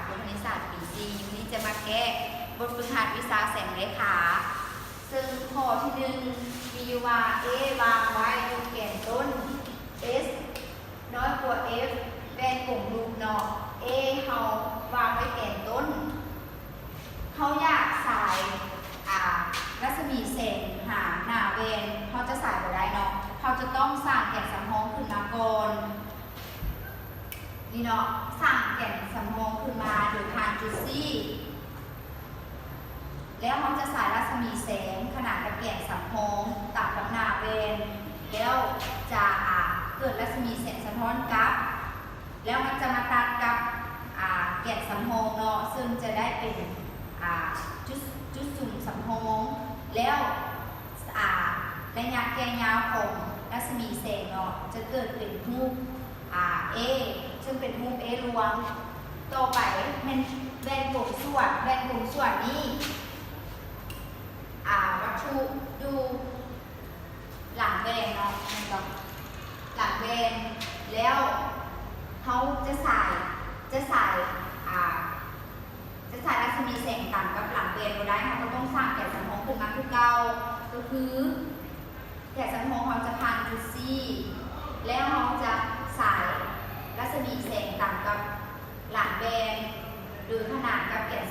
ຄະນິດສາດປີສີ່ ມື້ນີ້ຈະມາແກ້ບົດຝຶກຫັດວິຊາແສງໄລຂາ ເຊິ່ງຂໍ້ທີໜຶ່ງ ມີຢູ່ວ່າ A ວາງໄວ້ຢູ່ແກນຕົ້ນ S ນ້ອຍກວ່າ F ແວ່ນກົງລູກເນາະ A ເຮົາວາງໄວ້ແກນຕົ້ນ ເຮົາຢາກສາຍ ອ່າ ລັດສະໝີແສງຫາໜ້າແວ່ນ ເຮົາຈະສາຍບໍ່ໄດ້ເນາະ ເຮົາຈະຕ້ອງສ້າງແກນສຳຮອງຂຶ້ນມາກ່ອນ ນີ້ເນາະ ສ້າງແກນສຳຮອງຂຶ້ນມາໂດຍຜ່ານຈຸດ C ແລ້ວເຮົາຈະສາຍລັດສະໝີແສງຂະໜານກັບແກນສຳຮອງຕາມກັບໜ້າແວ່ນ ແລ້ວຈະ ອ່າ ເກີດລັດສະໝີແສງສະທ້ອນກັບ ແລ້ວມັນຈະມາຕັດກັບ ອ່າ ແກນສຳຮອງເນາະ ເຊິ່ງຈະໄດ້ເປັນ ອ່າ ຈຸດ ຈຸດສຸມສຳຮອງ ແລ້ວ ອ່າ ໄລຍະແກ່ຍາວຂອງລັດສະໝີແສງເນາະ ຈະເກີດເປັນຮູບ ອ່າ A ເຊິ່ງເປັນຮູບ A ລວງ. ຕໍ່ໄປແມ່ນແວ່ນກົງສວດ ແວ່ນກົງສວດນີ້ ອ່າ ວັດຖຸຢູ່ ຫຼັງແວ່ນເນາະ ແມ່ນບໍ່? ຫຼັງແວ່ນ ແລ້ວເຮົາຈະສາຍ ຈະສາຍ ອ່າ ຈະສາຍລັດສະໝີແສງຕາມກັບຫຼັງແວ່ນບໍ່ໄດ້ ເຮົາກໍຕ້ອງສ້າງແກນສຳຮອງຂຶ້ນມາຄືເກົ່າ ກໍຄືແກນສຳຮອງເຮົາຈະຜ່ານຈຸດ C ແລ້ວເຮົາຈະສາຍລັດສະໝີແສງຕາມກັບຫຼັງແວ່ນ ໂດຍຂະໜານກັບແກນ